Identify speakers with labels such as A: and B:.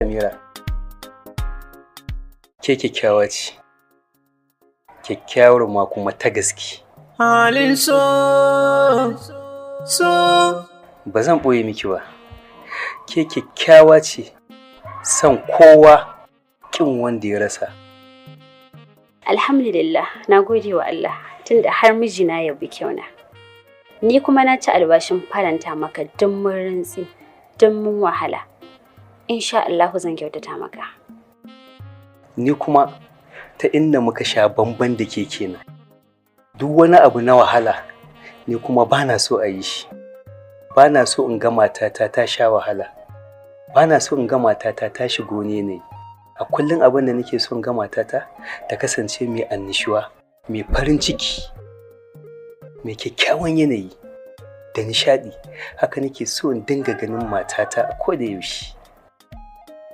A: Samira, ke kyakkyawa ce, kyakkyawar ma kuma ta gaske.
B: Halin so, so.
A: Ba zan ɓoye miki ba, ke kyakkyawa ce, son kowa ƙin wanda ya rasa.
C: Alhamdulillah, na gode wa Allah tunda har mijina ya bi kyauna. Ni kuma na ci albashin faranta maka duk mun rintsi, duk mun wahala. Insha Allahu zan kyautata maka.
A: Ni kuma ta inda muka sha bamban da ke kenan. Duk wani abu na wahala, ni kuma ba na so a yi shi. Ba na so in ga matata ta sha wahala. Ba na so in ga matata ta shigo ne ne. A kullum abin da nake so in ga matata ta kasance mai annishuwa, mai farin ciki, mai kyakkyawan yanayi da nishaɗi. Haka nake so in dinga ganin matata a koda yaushe.